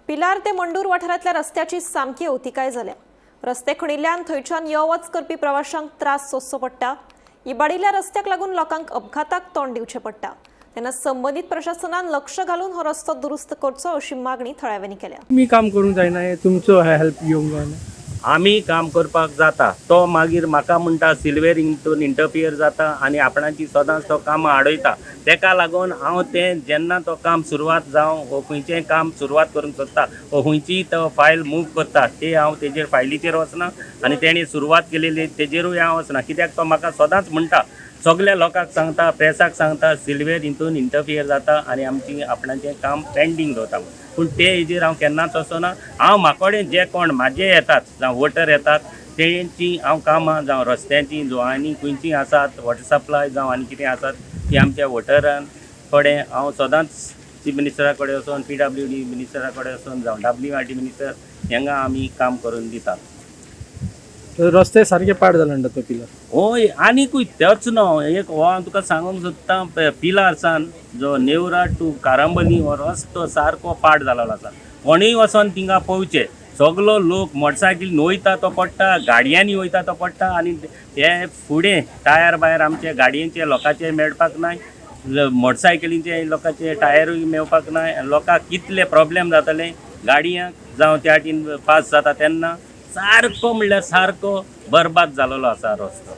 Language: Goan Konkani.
पिलार ते मंडूर वाठारांतल्या रस्त्याची सामकी अवतिकाय जाल्या. रस्ते खणिल्ल्यान थंयच्यान यो वच करपी प्रवाशांक त्रास सोंसचो पडटा. इबाडिल्ल्या रस्त्याक लागून लोकांक अपघाताक तोंड दिवचें पडटा. तेन्ना संबंदीत प्रशासनान लक्ष घालून हो रस्तो दुरुस्त करचो अशी मागणी थळाव्यांनी केल्या. तुमी काम करूंक जायना हें तुमचो हेल्प घेवंक जायना? आमी काम करपाक जाता, तो मागीर म्हाका म्हणटा सिल्वेर हितून इंटरफियर जाता आनी आपणाची सदांच तो कामां आडयता. तेका लागून हांव तें जेन्ना तो काम सुरवात जावं वो खंयचें काम सुरवात करूंक सोदता वो खंयचीय तो फायल मूव करता, ते हांव तेजेर फायलीचेर वचना आनी तेणी सुरवात केलेली तेजेरूय हांव वचना, कित्याक तो म्हाका सदांच म्हणटा, सगल्या लोकांक सांगता, प्रेसाक सांगता, सिल्वेर हितून इंटरफियर जाता आनी आमची आपणाचें काम पेंडींग दवरता. पूण ते हेजेर हांव केन्नाच वचना. हांव म्हाकोडेन जे कोण म्हाजे येतात जावं वोटर येतात, तेंची हांव कामां जावं रस्त्यांची जावं आनी खंयचीं आसात, वॉटर सप्लाय जावं आनी कितें आसात, ती आमच्या वोटरान कडेन हांव सदांच चीफ मिनिस्टरा कडेन वचोन, पीडब्ल्यूडी मिनिस्टरा कडेन वचोन, जावं डब्ल्यूआरडी मिनिस्टर हांगा आमी काम करून दितात. तर रस्ते सारके पाड जाले म्हणटा तो पिलर. हय, आनीकूय तेच न्हू, एक हो हांव तुका सांगूंक सोदतां, पिलारसान जो नेवरा टू कारांबली हो रस्तो सारको पाड जालेलो आसा. कोणूय वचोन थिंगा पळोवचें, सगलो लोक मोटरसायकलीन वयता तो पडटा, गाडयांनी वयता तो पडटा आनी हे फुडें टायर बायर आमचे गाडयेचे लोकांचे मेळपाक नाय, मोटरसायकलींचे लोकांचे टायरूय मेळपाक नाय. लोकांक कितले प्रॉब्लेम जातले गाडयांक जावं त्या वाटेन पास जाता तेन्ना. सारको म्हणल्यार सारको बरबाद जालेलो आसा रस्तो.